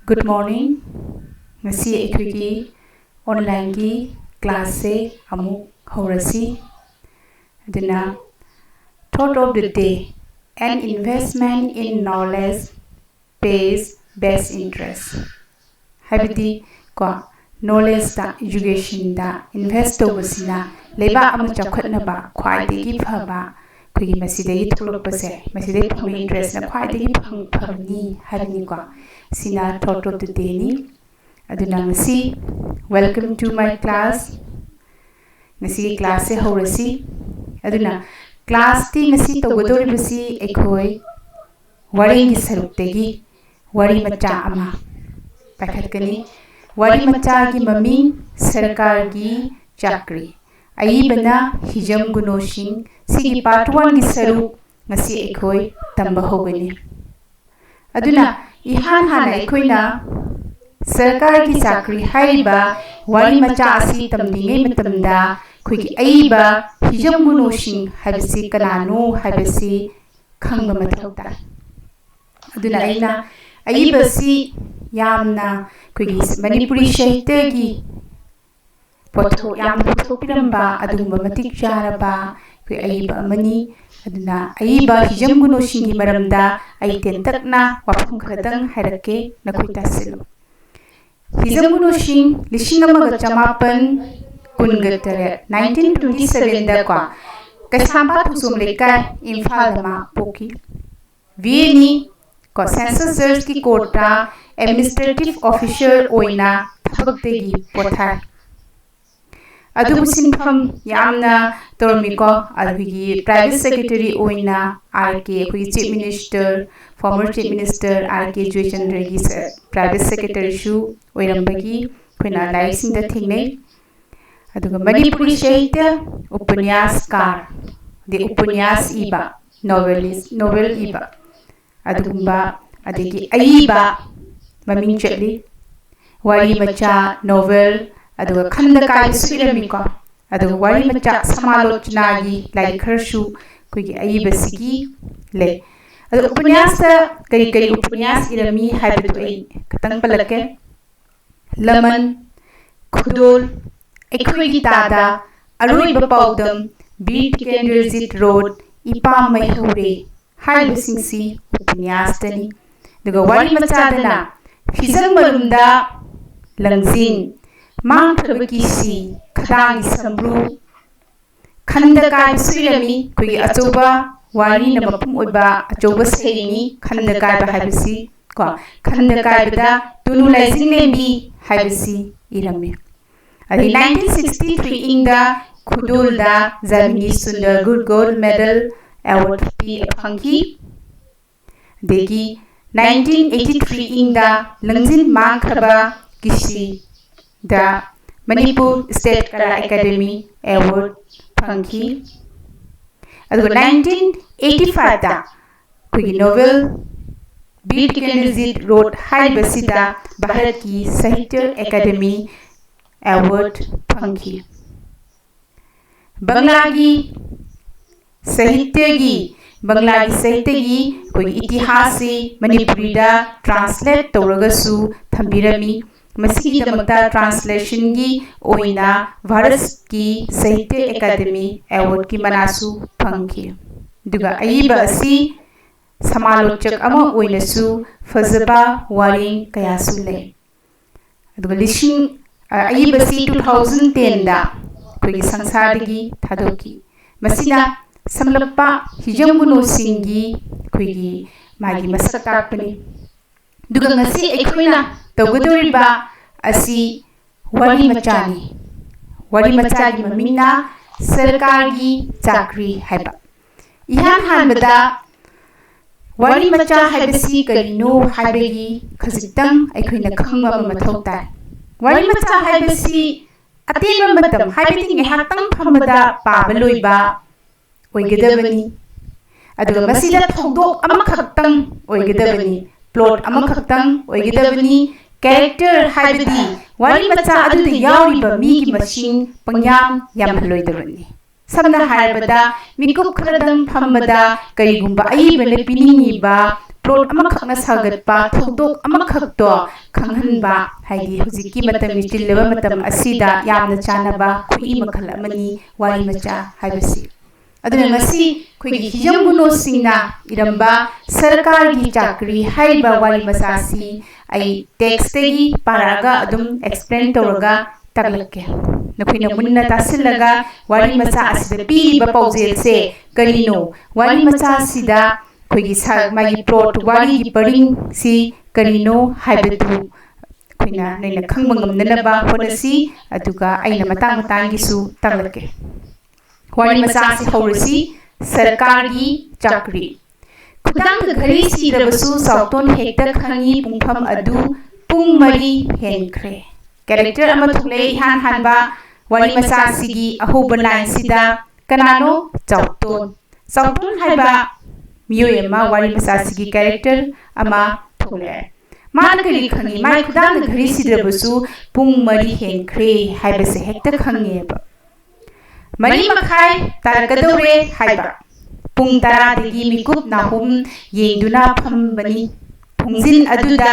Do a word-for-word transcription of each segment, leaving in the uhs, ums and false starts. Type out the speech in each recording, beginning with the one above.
Good morning. ꯉꯁꯤ ꯑꯩꯈꯣꯏꯒꯤ online-ꯒꯤ class-ꯁꯦ ꯑꯃꯨꯛ ꯍꯧꯔꯁꯤ꯫ ꯑꯗꯨꯅ, thought of the day: an investment in knowledge pays best interest. ꯍꯥꯏꯕꯗꯤ, ꯀꯣ, knowledge-ꯇ, education-ꯗ invest ꯇꯧꯕꯁꯤꯅ ꯂꯩꯕꯥꯛ ꯑꯃ ꯆꯥꯎꯈꯠꯅꯕ ꯈ꯭ꯋꯥꯏꯗꯒꯤ ꯐꯕ, ꯑꯩꯈꯣꯏꯒꯤ ꯃꯁꯤꯗꯒꯤ ꯊꯣꯛꯂꯛꯄꯁꯦ, ꯃꯁꯤꯗꯒꯤ ꯐꯪꯕ interest-ꯅ ꯈ꯭ꯋꯥꯏꯗꯒꯤ ꯐꯪ-, ꯐꯕꯅꯤ ꯍꯥꯏꯕꯅꯤꯀꯣ꯫ ꯁꯤꯅ thought of the day-ꯅꯤ꯫ ꯑꯗꯨꯅ ꯉꯁꯤ, welcome to my class꯫ ꯉꯁꯤꯒꯤ class-ꯁꯦ ꯍꯧꯔꯁꯤ꯫ ꯑꯗꯨꯅ, class-ꯇꯤ ꯉꯁꯤ ꯇꯧꯒꯗꯧꯔꯤꯕꯁꯤ ꯑꯩꯈꯣꯏ ꯋꯥꯔꯦꯡꯒꯤ ꯁꯔꯨꯛꯇꯒꯤ ꯋꯥꯔꯤ ꯃꯆꯥ ꯑꯃ ꯄꯥꯏꯈꯠꯀꯅꯤ꯫ ꯋꯥꯔꯤ ꯃꯆꯥꯒꯤ ꯃꯃꯤꯡ: ꯁꯔꯀꯥꯔꯒꯤ ꯆꯥꯀ꯭ꯔꯤ꯫ ꯑꯏꯕꯅ ꯍꯤꯖꯝ ꯒꯨꯅꯣꯁꯤꯡ꯫ ꯁꯤꯒꯤ part one-ꯒꯤ ꯁꯔꯨꯛ ꯉꯁꯤ ꯑꯩꯈꯣꯏ ꯇꯝꯕ ꯍꯧꯒꯅꯤ꯫ ꯑꯗꯨꯅ, ꯏꯍꯥꯟ ꯍꯥꯟꯅ ꯑꯩꯈꯣꯏꯅ ꯁꯔꯀꯥꯔꯒꯤ ꯆꯥꯀ꯭ꯔꯤ ꯍꯥꯏꯔꯤꯕ ꯋꯥꯔꯤ ꯃꯆꯥ ꯑꯁꯤ ꯇꯝꯂꯤꯉꯩ ꯃꯇꯝꯗ, ꯑꯩꯈꯣꯏꯒꯤ ꯑꯏꯕ ꯍꯤꯖꯝ ꯒꯨꯅꯣꯁꯤꯡ ꯍꯥꯏꯕꯁꯤ ꯀꯅꯥꯅꯣ ꯍꯥꯏꯕꯁꯤ ꯈꯪꯕ ꯃꯊꯧ ꯇꯥꯏ꯫ ꯑꯗꯨꯅ ꯑꯩꯅ ꯑꯏꯕꯁꯤ ꯌꯥꯝꯅ ꯑꯩꯈꯣꯏꯒꯤ ꯃꯅꯤꯄꯨꯔꯤ ꯁꯥꯍꯤꯇ꯭ꯌꯒꯤ ꯄꯣꯠꯊꯣꯛ ꯌꯥꯝꯅ ꯄꯨꯊꯣꯛꯄꯤꯔꯝꯕ ꯑꯗꯨꯒꯨꯝꯕ ꯃꯇꯤꯛ ꯆꯥꯔꯕ ꯑꯩꯈꯣꯏ ꯑꯏꯕ ꯑꯃꯅꯤ꯫ ꯑꯗꯨꯅ ꯑꯏꯕ ꯍꯤꯖꯝ ꯒꯨꯅꯣꯁꯤꯡꯒꯤ ꯃꯔꯝꯗ ꯑꯩ ꯇꯦꯟꯇꯛꯅ ꯋꯥꯐꯝ ꯈꯔꯗꯪ ꯍꯥꯏꯔꯛꯀꯦ, ꯅꯈꯣꯏ ꯇꯥꯁꯤꯜꯂꯨ꯫ ꯍꯤꯖꯝ ꯒꯨꯅꯣꯁꯤꯡ ꯂꯤꯁꯤꯡ ꯑꯃꯒ ꯆꯃꯥꯄꯟ ꯀꯨꯟꯒ ꯇꯔꯦꯠ, nineteen twenty seven-ꯗꯀꯣ, ꯀꯩꯁꯥꯝꯄꯥꯠ ꯊꯣꯡꯖꯣꯝ ꯂꯩꯀꯥꯏ, ꯏꯝꯐꯥꯜꯗ ꯃꯥ ꯄꯣꯛꯈꯤ꯫ ꯚꯤ ꯑꯦꯅꯤ ꯀꯣ, Census Search-ꯀꯤ court-ꯇ administrative officer ꯑꯣꯏꯅ ꯊꯕꯛꯇꯒꯤ ꯄꯣꯊꯥꯏ꯫ ꯑꯗꯨꯕꯨ ꯁꯤꯟꯐꯝ ꯌꯥꯝꯅ ꯇꯧꯔꯝꯃꯤꯀꯣ꯫ ꯑꯩꯈꯣꯏꯒꯤ private secretary ꯑꯣꯏꯅ ꯑꯥꯔ ꯀꯦ, ꯑꯩꯈꯣꯏꯒꯤ Chief Minister, former Chief Minister R K ꯖꯣꯏꯆꯟꯗ꯭ꯔꯒꯤ ꯁ-, private secretary-ꯁꯨ ꯑꯣꯏꯔꯝꯕꯒꯤ ꯑꯩꯈꯣꯏꯅ ꯂꯥꯏꯔꯤꯛꯁꯤꯡꯗ ꯊꯦꯡꯅꯩ꯫ ꯑꯗꯨꯒ ꯃꯅꯤꯄꯨꯔꯤ ꯁꯥꯍꯤꯇ꯭ꯌ, ꯎꯄꯅ꯭ꯌꯥꯁꯀꯥꯔ, ꯑꯗꯩ ꯎꯄꯅ꯭ꯌꯥꯁ ꯏꯕ, novelist, novel ꯏꯕ, ꯑꯗꯨꯒꯨꯝꯕ, ꯑꯗꯒꯤ ꯑꯏꯕ ꯃꯃꯤꯡ ꯆꯠꯂꯤ꯫ ꯋꯥꯔꯤ ꯃꯆꯥ, novel, ꯑꯗꯨꯒ ꯈꯟꯗ ꯀꯥꯏꯕꯁꯨ ꯏꯔꯝꯃꯤꯀꯣ꯫ ꯑꯗꯨꯒ ꯋꯥꯔꯤ ꯃꯆꯥ ꯁꯃꯥꯂꯣꯆꯅꯥꯒꯤ ꯂꯥꯏꯔꯤꯛ ꯈꯔꯁꯨ ꯑꯩꯈꯣꯏꯒꯤ ꯑꯏꯕꯁꯤꯒꯤ ꯂꯩ꯫ ꯑꯗꯣ ꯎꯄꯅ꯭ꯌꯥꯁꯇ ꯀꯔꯤ ꯀꯔꯤ ꯎꯄꯅ꯭ꯌꯥꯁ ꯏꯔꯝꯃꯤ ꯍꯥꯏꯕꯗꯨ ꯑꯩ ꯈꯤꯇꯪ ꯄꯜꯂꯛꯀꯦ꯫ ꯂꯃꯟ, ꯈꯨꯗꯣꯜ, ꯑꯩꯈꯣꯏꯒꯤ ꯇꯥꯗ, ꯑꯔꯣꯏꯕ ꯄꯥꯎꯗꯝ, ꯕꯤꯔ ꯇꯤꯀꯦꯟꯗ꯭ꯔꯖꯤꯠ ꯔꯣꯗ, ꯏꯄꯥꯝ ꯃꯩꯍꯧꯔꯦ ꯍꯥꯏꯔꯤꯕꯁꯤꯡꯁꯤ ꯎꯄꯅ꯭ꯌꯥꯁꯇꯅꯤ꯫ ꯑꯗꯨꯒ ꯋꯥꯔꯤ ꯃꯆꯥꯗꯅ ꯐꯤꯖꯪ ꯃꯔꯨꯝꯗ ꯂꯪꯖꯤꯟ, ꯃꯥꯡꯈ꯭ꯔꯕ ꯀꯤꯁꯤ, ꯈꯗꯥꯡꯒꯤ ꯁꯝꯕ꯭ꯔꯨ, ꯈꯟꯗ ꯀꯥꯏꯕꯁꯨ ꯏꯔꯝꯃꯤ꯫ ꯑꯩꯈꯣꯏꯒꯤ ꯑꯆꯧꯕ ꯋꯥꯔꯤꯅ ꯃꯄꯨꯝ ꯑꯣꯏꯕ ꯑꯆꯧꯕ ꯁꯩꯔꯦꯡꯅꯤ ꯈꯟꯗ ꯀꯥꯏꯕ ꯍꯥꯏꯕꯁꯤ꯫ ꯀꯣ, ꯈꯟꯗ ꯀꯥꯏꯕꯗ ꯇꯨꯅꯨ ꯂꯥꯏꯖꯤꯡꯂꯦꯝꯕꯤ ꯍꯥꯏꯕꯁꯤ ꯏꯔꯝꯃꯤ꯫ ꯑꯗꯩ ꯅꯥꯏꯟꯇꯤꯟ ꯁꯤꯛꯁꯇꯤ ꯊ꯭ꯔꯤ ꯏꯪꯗ ꯈꯨꯗꯣꯜꯗ Jamini Sundar Guha gold medal award ꯄꯤ ꯐꯪꯈꯤ꯫ ꯑꯗꯒꯤ ꯅꯥꯏꯟꯇꯤꯟ ꯑꯩꯠꯇꯤ ꯊ꯭ꯔꯤ ꯏꯪꯗ ꯂꯪꯖꯤꯟ ꯃꯥꯡꯈ꯭ꯔꯕ ꯀꯤꯁꯤꯗ Manipur state Kala academy award ꯐꯪꯈꯤ꯫ ꯑꯗꯨꯒ ꯅꯥꯏꯟꯇꯤꯟ ꯑꯩꯠꯇꯤ ꯐꯥꯏꯚꯇ ꯑꯩꯈꯣꯏꯒꯤ ꯅꯣꯕꯦꯜ ꯕꯤꯔ ꯇꯤꯀꯦꯟꯗ꯭ꯔꯖꯤꯠ ꯔꯣꯗ ꯍꯥꯏꯔꯤꯕꯁꯤꯗ ꯚꯥꯔꯠꯀꯤ ꯁꯥꯍꯤꯇ꯭ꯌ ꯑꯦꯀꯥꯗꯦꯃꯤ ꯑꯦꯋꯥꯔꯗ ꯐꯪꯈꯤ꯫ ꯕꯪꯂꯥꯒꯤ ꯁꯥꯍꯤꯇ꯭ꯌꯒꯤ, ꯕꯪꯂꯥꯒꯤ ꯁꯥꯍꯤꯇ꯭ꯌꯒꯤ ꯑꯩꯈꯣꯏꯒꯤ ꯏꯇꯤꯍꯥꯁꯁꯤ ꯃꯅꯤꯄꯨꯔꯤꯗ ꯇ꯭ꯔꯥꯟꯁꯂꯦꯠ ꯇꯧꯔꯒꯁꯨ ꯊꯝꯕꯤꯔꯝꯃꯤ꯫ ꯃꯁꯤꯒꯤꯗꯃꯛꯇ ꯇ꯭ꯔꯥꯟꯁꯂꯦꯁꯟꯒꯤ ꯑꯣꯏꯅ ꯚꯥꯔꯠꯀꯤ ꯁꯥꯍꯤꯇ꯭ꯌ ꯑꯦꯀꯥꯗꯦꯃꯤ ꯑꯦꯋꯥꯔꯗꯀꯤ ꯃꯅꯥꯁꯨ ꯐꯪꯈꯤ꯫ ꯑꯗꯨꯒ ꯑꯏꯕ ꯑꯁꯤ ꯁꯃꯥꯂꯣꯆꯛ ꯑꯃ ꯑꯣꯏꯅꯁꯨ ꯐꯖꯕ ꯋꯥꯔꯦꯡ ꯀꯌꯥꯁꯨ ꯂꯩ꯫ ꯑꯗꯨꯒ ꯂꯤꯁꯤꯡ, ꯑ, ꯑꯏꯕꯁꯤ ꯇꯨ ꯊꯥꯎꯖꯟ ꯇꯦꯟꯗ ꯑꯩꯈꯣꯏꯒꯤ ꯁꯪꯁꯥꯔꯗꯒꯤ ꯊꯥꯗꯣꯛꯈꯤ꯫ ꯃꯁꯤꯅ ꯁꯝꯂꯞꯄ ꯍꯤꯖꯝ ꯒꯨꯅꯣꯁꯤꯡꯒꯤ ꯑꯩꯈꯣꯏꯒꯤ ꯃꯥꯒꯤ ꯃꯁꯛ ꯇꯥꯛꯄꯅꯤ꯫ ꯑꯗꯨꯒ ꯉꯁꯤ ꯑꯩꯈꯣꯏꯅ ꯇꯧꯒꯗꯧꯔꯤꯕ ꯑꯁꯤ ꯋꯥꯔꯤ ꯃꯆꯥꯅꯤ꯫ ꯋꯥꯔꯤ ꯃꯆꯥꯒꯤ ꯃꯃꯤꯡꯅ ꯁꯔꯀꯥꯔꯒꯤ ꯆꯥꯀ꯭ꯔꯤ ꯍꯥꯏꯕ꯫ ꯏꯍꯥꯟ ꯍꯥꯟꯕꯗ ꯋꯥꯔꯤ ꯃꯆꯥ ꯍꯥꯏꯕꯁꯤ ꯀꯔꯤꯅꯣ ꯍꯥꯏꯕꯒꯤ ꯈꯖꯤꯛꯇꯪ ꯑꯩꯈꯣꯏꯅ ꯈꯪꯕ ꯑꯃ ꯃꯊꯧ ꯇꯥꯏ꯫ ꯋꯥꯔꯤ ꯃꯆꯥ ꯍꯥꯏꯕꯁꯤ ꯑꯇꯦꯟꯕ ꯃꯇꯝ, ꯍꯥꯏꯕꯗꯤ ꯉꯥꯏꯍꯥꯛꯇꯪ ꯐꯝꯕꯗ ꯄꯥꯕ ꯂꯣꯏꯕ ꯑꯣꯏꯒꯗꯕꯅꯤ꯫ ꯑꯗꯨꯒ ꯃꯁꯤꯗ ꯊꯧꯗꯣꯛ ꯑꯃꯈꯛꯇꯪ ꯑꯣꯏꯒꯗꯕꯅꯤ, ꯄ꯭ꯂꯣꯠ ꯑꯃꯈꯛꯇꯪ ꯑꯣꯏꯒꯗꯕꯅꯤ꯫ ꯀꯦꯔꯦꯛꯇꯔ ꯍꯥꯏꯕꯗꯤ ꯋꯥꯔꯤ ꯃꯆꯥ ꯑꯗꯨꯗ ꯌꯥꯎꯔꯤꯕ ꯃꯤꯒꯤ ꯃꯁꯤꯡ ꯄꯪꯌꯥꯝ ꯌꯥꯝꯍꯜꯂꯣꯏꯗꯕꯅꯤ꯫ ꯁꯝꯅ ꯍꯥꯏꯔꯕꯗ, ꯃꯤꯀꯨꯞ ꯈꯔꯗꯪ ꯐꯝꯕꯗ ꯀꯔꯤꯒꯨꯝꯕ ꯑꯏꯕꯅ ꯄꯤꯅꯤꯡꯉꯤꯕ ꯄ꯭ꯂꯣꯠ ꯑꯃꯈꯛꯅ ꯁꯥꯒꯠꯄ ꯊꯧꯗꯣꯛ ꯑꯃꯈꯛꯇꯣ ꯈꯪꯍꯟꯕ, ꯍꯥꯏꯗꯤ ꯍꯧꯖꯤꯛꯀꯤ ꯃꯇꯝꯒꯤ ꯆꯤꯜꯂꯕ ꯃꯇꯝ ꯑꯁꯤꯗ ꯌꯥꯝꯅ ꯆꯥꯟꯅꯕ ꯈꯨꯏ ꯃꯈꯜ ꯑꯃꯅꯤ ꯋꯥꯔꯤ ꯃꯆꯥ ꯍꯥꯏꯕꯁꯤ꯫ ꯑꯗꯨꯅ ꯉꯁꯤ ꯑꯩꯈꯣꯏꯒꯤ ꯍꯤꯖꯝ ꯒꯨꯅꯣꯁꯤꯡꯅ ꯏꯔꯝꯕ ꯁꯔꯀꯥꯔꯒꯤ ꯆꯥꯀ꯭ꯔꯤ ꯍꯥꯏꯔꯤꯕ ꯋꯥꯔꯤ ꯃꯆꯥꯁꯤ ꯑꯩ ꯇꯦꯛꯁꯇꯒꯤ ꯄꯥꯔꯛꯑꯒ ꯑꯗꯨꯝ ꯑꯦꯛꯁꯄ꯭ꯂꯦꯟ ꯇꯧꯔꯒ ꯇꯥꯛꯂꯛꯀꯦ꯫ ꯅꯈꯣꯏꯅ ꯃꯨꯟꯅ ꯇꯥꯁꯤꯜꯂꯒ ꯋꯥꯔꯤ ꯃꯆꯥ ꯑꯁꯤꯗ ꯄꯤꯔꯤꯕ ꯄꯥꯎꯖꯦꯜꯁꯦ ꯀꯔꯤꯅꯣ, ꯋꯥꯔꯤ ꯃꯆꯥ ꯑꯁꯤꯗ ꯑꯩꯈꯣꯏꯒꯤ ꯁꯥ-, ꯃꯥꯒꯤ ꯄ꯭ꯂꯣꯠ, ꯋꯥꯔꯤꯒꯤ ꯄꯔꯤꯡꯁꯤ ꯀꯔꯤꯅꯣ ꯍꯥꯏꯕꯗꯨ ꯑꯩꯈꯣꯏꯅ ꯅꯣꯏꯅ ꯈꯪꯕ ꯉꯝꯅꯅꯕ ꯍꯣꯠꯅꯁꯤ꯫ ꯑꯗꯨꯒ ꯑꯩꯅ ꯃꯇꯥꯡ ꯃꯇꯥꯡꯒꯤꯁꯨ ꯇꯥꯛꯂꯛꯀꯦ꯫ ꯋꯥꯔꯤ ꯃꯆꯥ ꯑꯁꯤ ꯍꯧꯔꯁꯤ꯫ ꯁꯔꯀꯥꯔꯒꯤ ꯆꯥꯀ꯭ꯔꯤ꯫ ꯈꯨꯗꯥꯡꯗ ꯘꯔꯤ ꯁꯤꯗ꯭ꯔꯕꯁꯨ ꯆꯥꯎꯇꯣꯟ ꯍꯦꯛꯇ ꯈꯪꯉꯤ ꯄꯨꯡꯐꯝ ꯑꯗꯨ ꯄꯨꯡ ꯃꯔꯤ ꯍꯦꯟꯈ꯭ꯔꯦ꯫ ꯀꯦꯔꯦꯛꯇꯔ ꯑꯃ ꯊꯣꯛꯂꯛꯑꯦ ꯏꯍꯥꯟ ꯍꯥꯟꯕ ꯋꯥꯔꯤ ꯃꯆꯥ ꯑꯁꯤꯒꯤ ꯑꯍꯧꯕ ꯂꯥꯏꯟꯁꯤꯗ꯫ ꯀꯅꯥꯅꯣ? ꯆꯥꯎꯇꯣꯟ꯫ ꯆꯥꯎꯇꯣꯟ ꯍꯥꯏꯕ ꯃꯤꯑꯣꯏ ꯑꯃ ꯋꯥꯔꯤ ꯃꯆꯥ ꯑꯁꯤꯒꯤ ꯀꯦꯔꯦꯛꯇꯔ ꯑꯃ ꯊꯣꯛꯂꯛꯑꯦ꯫ ꯃꯥꯅ ꯀꯔꯤ ꯈꯪꯉꯤ? ꯃꯥꯏ ꯈꯨꯗꯥꯡꯗ ꯘꯔꯤ ꯁꯤꯗ꯭ꯔꯕꯁꯨ ꯄꯨꯡ ꯃꯔꯤ ꯍꯦꯟꯈ꯭ꯔꯦ ꯍꯥꯏꯕꯁꯦ ꯍꯦꯛꯇ ꯈꯪꯉꯦꯕ꯫ ꯃꯔꯤ ꯃꯈꯥꯏ ꯇꯥꯔꯛꯀꯗꯧꯔꯦ ꯍꯥꯏꯕ꯫ ꯄꯨꯡ ꯇꯔꯥꯗꯒꯤ ꯃꯤꯀꯨꯞ ꯅꯥꯍꯨꯝ ꯌꯦꯡꯗꯨꯅ ꯐꯝꯕꯅꯤ꯫ ꯊꯣꯡꯖꯤꯟ ꯑꯗꯨꯗ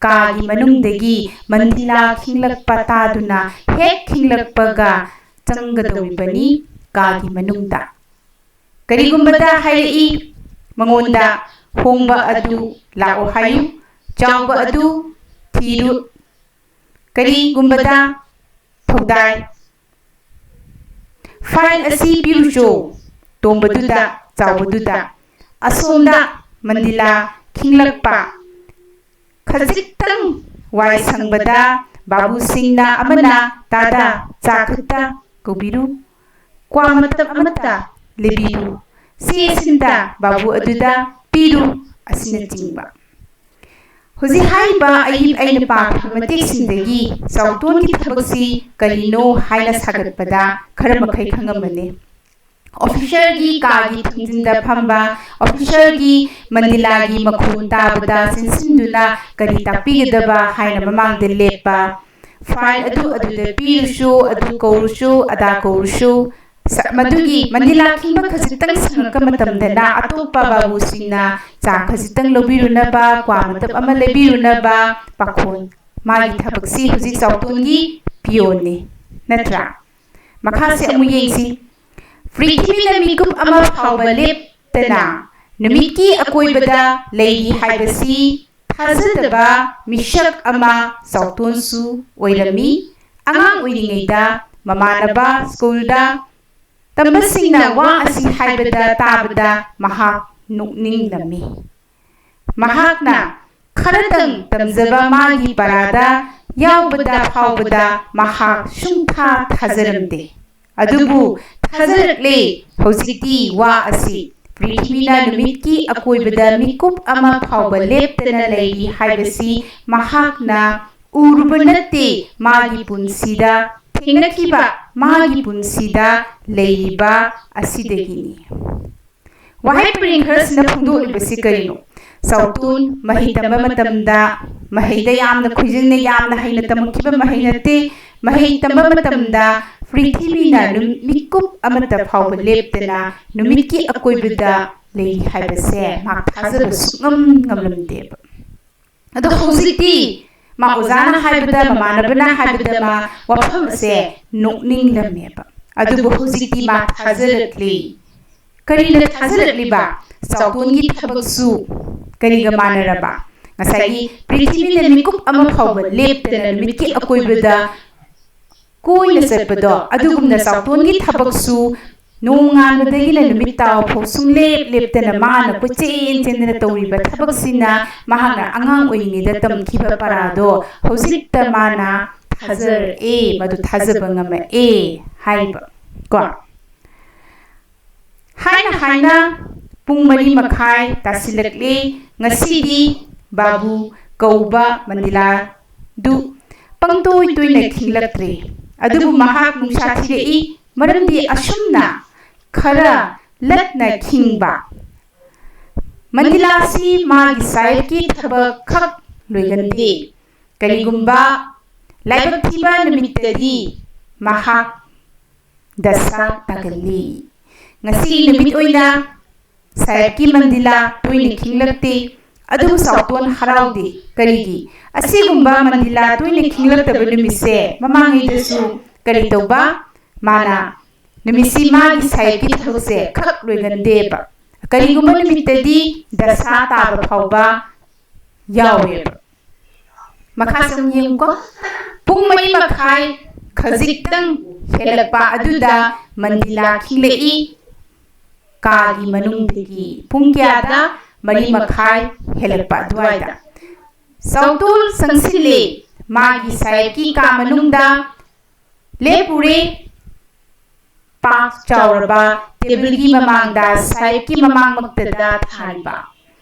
ꯀꯥꯒꯤ ꯃꯅꯨꯡꯗꯒꯤ ꯃꯟꯗꯤꯂꯥ ꯈꯤꯡꯂꯛꯄ ꯇꯥꯗꯨꯅ ꯍꯦꯛ ꯈꯤꯡꯂꯛꯄꯒ ꯆꯪꯒꯗꯧꯔꯤꯕꯅꯤ ꯀꯥꯒꯤ ꯃꯅꯨꯡꯗ꯫ ꯀꯔꯤꯒꯨꯝꯕꯗ ꯍꯥꯏꯔꯛꯏ ꯃꯉꯣꯟꯗ, "ꯍꯣꯡꯕ ꯑꯗꯨ ꯂꯥꯛꯑꯣ ꯍꯥꯏꯌꯨ, ꯆꯥꯎꯕ ꯑꯗꯨ ꯊꯤꯔꯨ"꯫ ꯀꯔꯤꯒꯨꯝꯕꯗ ꯊꯧꯗꯥꯏ, "ꯐꯥꯏꯜ ꯑꯁꯤ ꯄꯤꯔꯨꯆꯣ ꯇꯣꯝꯕꯗꯨꯗ, ꯆꯥꯎꯕꯗꯨꯗ"꯫ ꯑꯁꯣꯝꯗ ꯃꯟꯗꯤꯂꯥ ꯈꯤꯡꯂꯛꯄ꯫ ꯈꯖꯤꯛꯇꯪ ꯋꯥꯏ ꯁꯪꯕꯗ ꯕꯥꯕꯨꯁꯤꯡꯅ ꯑꯃꯅ ꯇꯥꯗ ꯆꯥ ꯈꯛꯇ ꯀꯧꯕꯤꯔꯨ, ꯀ꯭ꯋꯥ ꯃꯇꯞ ꯑꯃꯠꯇ ꯂꯩꯕꯤꯔꯨ, ꯆꯦ ꯁꯤꯟꯗ ꯕꯥꯕꯨ ꯑꯗꯨꯗ ꯄꯤꯔꯨ, ꯑꯁꯤꯅꯆꯤꯡꯕ꯫ ꯍꯧꯖꯤꯛ ꯍꯥꯏꯔꯤꯕ ꯑꯩ-, ꯑꯩꯅ ꯄꯥꯈ꯭ꯔꯤꯕ ꯃꯇꯦꯛꯁꯤꯡꯗꯒꯤ ꯆꯥꯎꯇꯣꯟꯒꯤ ꯊꯕꯛꯁꯤ ꯀꯔꯤꯅꯣ ꯍꯥꯏꯅ ꯁꯥꯒꯠꯄꯗ ꯈꯔ ꯃꯈꯩ ꯈꯪꯉꯝꯃꯅꯤ꯫ ꯑꯣꯐꯤꯁꯔꯒꯤ ꯀꯥꯒꯤ ꯊꯣꯡꯖꯤꯟꯗ ꯐꯝꯕ ꯑꯣꯐꯤꯁꯔꯒꯤ ꯃꯟꯗꯤꯂꯥꯒꯤ ꯃꯈꯣꯟ ꯇꯥꯕꯗ ꯆꯦꯟꯁꯤꯟꯗꯨꯅ ꯀꯔꯤ ꯇꯥꯛꯄꯤꯒꯗꯕ ꯍꯥꯏꯅ ꯃꯃꯥꯡꯗ ꯂꯦꯞꯄ꯫ "ꯐꯥꯏꯜ ꯑꯗꯨ ꯑꯗꯨꯗ ꯄꯤꯔꯨꯁꯨ, ꯑꯗꯨ ꯀꯧꯔꯨꯁꯨ, ꯑꯗꯥ ꯀꯧꯔꯨꯁꯨ", ꯁ-, ꯃꯗꯨꯒꯤ ꯃꯟꯗꯤꯂꯥ ꯈꯤꯡꯕ ꯈꯖꯤꯛꯇꯪ ꯁꯪꯉꯛꯄ ꯃꯇꯝꯗꯅ ꯑꯇꯣꯞꯄ ꯕꯥꯕꯨꯁꯤꯡꯅ ꯆꯥ ꯈꯖꯤꯛꯇꯪ ꯂꯧꯕꯤꯔꯨꯅꯕ, ꯀ꯭ꯋꯥ ꯃꯇꯞ ꯑꯃ ꯂꯩꯕꯤꯔꯨꯅꯕ ꯄꯥꯈꯣꯟ, ꯃꯥꯒꯤ ꯊꯕꯛꯁꯤ ꯍꯧꯖꯤꯛ ꯆꯥꯎꯇꯣꯟꯒꯤ ꯄꯤꯌꯣꯟꯅꯤ, ꯅꯠꯇ꯭ꯔꯥ? ꯃꯈꯥꯁꯦ ꯑꯃꯨꯛ ꯌꯦꯡꯁꯤ꯫ ꯄ꯭ꯔꯤꯊꯤꯕꯤꯅ ꯃꯤꯀꯨꯞ ꯑꯃ ꯐꯥꯎꯕ ꯂꯦꯞꯇꯅ ꯅꯨꯃꯤꯠꯀꯤ ꯑꯀꯣꯏꯕꯗ ꯂꯩꯔꯤ ꯍꯥꯏꯕꯁꯤ ꯊꯥꯖꯗꯕ ꯃꯤꯁꯛ ꯑꯃ ꯆꯥꯎꯇꯣꯟꯁꯨ ꯑꯣꯏꯔꯝꯃꯤ꯫ ꯑꯉꯥꯡ ꯑꯣꯏꯔꯤꯉꯩꯗ ꯃꯃꯥꯟꯅꯕ ꯁ꯭ꯀꯨꯜꯗ ꯇꯝꯕꯁꯤꯡꯅ ꯋꯥ ꯑꯁꯤ ꯍꯥꯏꯕꯗ ꯇꯥꯕꯗ ꯃꯍꯥꯛ ꯅꯣꯛꯅꯤꯡꯂꯝꯃꯤ꯫ ꯃꯍꯥꯛꯅ ꯈꯔꯇꯪ ꯇꯝꯖꯕ ꯃꯥꯒꯤ ꯄꯔꯥꯗ ꯌꯥꯎꯕꯗ ꯐꯥꯎꯕꯗ ꯃꯍꯥꯛ ꯁꯨꯡꯊꯥ ꯊꯥꯖꯔꯝꯗꯦ꯫ ꯑꯗꯨꯕꯨ ꯊꯥꯖꯔꯛꯂꯦ꯫ ꯍꯧꯖꯤꯛꯇꯤ ꯋꯥ ꯑꯁꯤ ꯄ꯭ꯔꯤꯊꯤꯕꯤꯅ ꯅꯨꯃꯤꯠꯀꯤ ꯑꯀꯣꯏꯕꯗ ꯃꯤꯀꯨꯞ ꯑꯃ ꯐꯥꯎꯕ ꯂꯦꯞꯇꯅ ꯂꯩꯔꯤ ꯍꯥꯏꯕꯁꯤ ꯃꯍꯥꯛꯅ ꯎꯔꯨꯕ ꯅꯠꯇꯦ, ꯃꯥꯒꯤ ꯄꯨꯟꯁꯤꯗ ꯊꯦꯡꯅꯈꯤꯕ, ꯃꯥꯒꯤ ꯄꯨꯟꯁꯤꯗ ꯂꯩꯔꯤꯕ ꯑꯁꯤꯗꯒꯤꯅꯤ꯫ ꯋꯥꯍꯩ ꯄꯔꯦꯡ ꯈꯔꯁꯤꯅ ꯐꯣꯡꯗꯣꯛꯂꯤꯕꯁꯤ ꯀꯔꯤꯅꯣ? ꯆꯥꯎꯇꯣꯟ ꯃꯍꯩ ꯇꯝꯕ ꯃꯇꯝꯗ ꯃꯍꯩꯗ ꯌꯥꯝꯅ ꯈꯣꯏꯖꯤꯟꯅ, ꯌꯥꯝꯅ ꯍꯩꯅ ꯇꯝꯃꯛꯈꯤꯕ ꯃꯍꯩ ꯅꯠꯇꯦ꯫ ꯃꯍꯩ ꯇꯝꯕ ꯃꯇꯝꯗ ꯄ꯭ꯔꯤꯊꯤꯕꯤꯅ ꯅꯨ-, ꯃꯤꯀꯨꯞ ꯑꯃꯠꯇ ꯐꯥꯎꯕ ꯂꯦꯞꯇꯅ ꯅꯨꯃꯤꯠꯀꯤ ꯑꯀꯣꯏꯕꯗ ꯂꯩꯔꯤ ꯍꯥꯏꯕꯁꯦ ꯃꯍꯥꯛ ꯊꯥꯖꯕ ꯁꯨꯡꯉꯝ ꯉꯝꯂꯝꯗꯦꯕ꯫ ꯑꯗꯣ ꯍꯧꯖꯤꯛꯇꯤ ꯃꯥ ꯑꯣꯖꯥꯅ ꯍꯥꯏꯕꯗ, ꯃꯃꯥꯟꯅꯕꯅ ꯍꯥꯏꯕꯗ ꯃꯥ ꯋꯥꯐꯝ ꯑꯁꯦ ꯅꯣꯛꯅꯤꯡꯂꯝꯃꯦꯕ꯫ ꯑꯗꯨꯕꯨ ꯍꯧꯖꯤꯛꯇꯤ ꯃꯥ ꯊꯥꯖꯔꯛꯂꯤ꯫ ꯀꯔꯤꯅ ꯊꯥꯖꯔꯛꯂꯤꯕ? ꯆꯥꯎꯇꯣꯟꯒꯤ ꯊꯕꯛꯁꯨ ꯀꯔꯤꯒ ꯃꯥꯟꯅꯔꯕ? ꯉꯁꯥꯏꯒꯤ ꯄ꯭ꯔꯤꯊꯤꯕꯤꯅ ꯃꯤꯀꯨꯞ ꯑꯃ ꯐꯥꯎꯕ ꯂꯦꯞꯇꯅ ꯅꯨꯃꯤꯠꯀꯤ ꯑꯀꯣꯏꯕꯗ ꯀꯣꯏꯅ ꯆꯠꯄꯗꯣ, ꯑꯗꯨꯒꯨꯝꯅ ꯆꯥꯎꯇꯣꯟꯒꯤ ꯊꯕꯛꯁꯨ ꯅꯣꯡꯉꯥꯟꯕꯗꯒꯤꯅ ꯅꯨꯃꯤꯠ ꯇꯥꯕ ꯐꯥꯎ ꯁꯨꯡꯂꯦꯞ ꯂꯦꯞꯇꯅ ꯃꯥꯅ ꯀꯣꯏꯆꯦꯟ ꯆꯦꯟꯗꯅ ꯇꯧꯔꯤꯕ ꯊꯕꯛꯁꯤꯅ ꯃꯍꯥꯛꯅ ꯑꯉꯥꯡ ꯑꯣꯏꯔꯤꯉꯩꯗ ꯇꯝꯈꯤꯕ ꯄꯔꯥꯗꯣ ꯍꯧꯖꯤꯛꯇ ꯃꯥꯅ ꯊꯥꯖꯔꯛꯑꯦ, ꯃꯗꯨ ꯊꯥꯖꯕ ꯉꯝꯃꯛꯑꯦ ꯍꯥꯏꯕ ꯀꯣ꯫ ꯍꯥꯏꯅ ꯍꯥꯏꯅ ꯄꯨꯡ ꯃꯔꯤ ꯃꯈꯥꯏ ꯇꯥꯁꯤꯜꯂꯛꯂꯦ꯫ ꯉꯁꯤꯗꯤ ꯕꯥꯕꯨ ꯀꯧꯕ ꯃꯟꯗꯤꯂꯥꯗꯨ ꯄꯪꯇꯣꯏ ꯇꯣꯏꯅ ꯈꯤꯡꯂꯛꯇ꯭ꯔꯦ꯫ ꯑꯗꯨꯕꯨ ꯃꯍꯥꯛ ꯅꯨꯡꯁꯥ ꯊꯤꯔꯛꯏ, ꯃꯔꯝꯗꯤ ꯑꯁꯨꯝꯅ ꯈꯔ ꯂꯠꯅ ꯈꯤꯡꯕ ꯃꯟꯗꯤꯂꯥꯁꯤ ꯃꯥꯒꯤ ꯁꯥꯏꯠꯀꯤ ꯊꯕꯛ ꯈꯛ ꯂꯣꯏꯒꯟꯗꯦ꯫ ꯀꯔꯤꯒꯨꯝꯕ ꯂꯥꯏꯕꯛ ꯊꯤꯕ ꯅꯨꯃꯤꯠꯇꯗꯤ ꯃꯍꯥꯛ ꯗꯁꯥ ꯇꯥꯒꯜꯂꯤ꯫ ꯉꯁꯤ ꯅꯨꯃꯤꯠ ꯑꯣꯏꯅ ꯁꯥꯍꯦꯕꯀꯤ ꯃꯟꯗꯤꯂꯥ ꯇꯣꯏꯅ ꯈꯤꯡꯂꯛꯇꯦ, ꯑꯗꯨꯕꯨ ꯆꯥꯎꯇꯣꯟ ꯍꯔꯥꯎꯗꯦ꯫ ꯀꯔꯤꯒꯤ? ꯑꯁꯤꯒꯨꯝꯕ ꯃꯟꯗꯤꯂꯥ ꯇꯣꯏꯅ ꯈꯤꯡꯂꯛꯇꯕ ꯅꯨꯃꯤꯠꯁꯦ ꯃꯃꯥꯡꯉꯩꯗꯁꯨ ꯀꯔꯤ ꯇꯧꯕ? ꯃꯥꯅ ꯅꯨꯃꯤꯠꯁꯤ ꯃꯥꯒꯤ ꯁꯥꯍꯦꯕꯀꯤ ꯊꯕꯛꯁꯦ ꯈꯛ ꯂꯣꯏꯒꯟꯗꯦꯕ꯫ ꯀꯔꯤꯒꯨꯝꯕ ꯅꯨꯃꯤꯠꯇꯗꯤ ꯗꯁꯥ ꯇꯥꯕ ꯐꯥꯎꯕ ꯌꯥꯎꯋꯦꯕ꯫ ꯃꯈꯥ ꯁꯨꯝ ꯌꯦꯡꯉꯨꯀꯣ꯫ ꯄꯨꯡ ꯃꯔꯤ ꯃꯈꯥꯏ ꯈꯖꯤꯛꯇꯪ ꯍꯦꯜꯂꯛꯄ ꯑꯗꯨꯗ ꯃꯟꯗꯤꯂꯥ ꯈꯤꯡꯂꯛꯏ꯫ ꯀꯥꯒꯤ ꯃꯅꯨꯡꯗꯒꯤ ꯄꯨꯡ ꯀꯌꯥꯗ? ꯃꯔꯤ ꯃꯈꯥꯏ ꯍꯦꯜꯂꯛꯄ ꯑꯗꯨꯋꯥꯏꯗ꯫ ꯆꯥꯎꯇꯣꯟ ꯆꯪꯁꯤꯜꯂꯦ꯫ ꯃꯥꯒꯤ ꯁꯥꯍꯦꯕꯀꯤ ꯀꯥ ꯃꯅꯨꯡꯗ ꯂꯦꯞꯄꯨꯔꯦ꯫ ꯄꯥꯛ ꯆꯥꯎꯔꯕ ꯇꯦꯕꯜꯒꯤ ꯃꯃꯥꯡꯗ ꯁꯥꯍꯦꯕꯀꯤ ꯃꯃꯥꯡꯃꯛꯇꯗ ꯊꯥꯔꯤꯕ꯫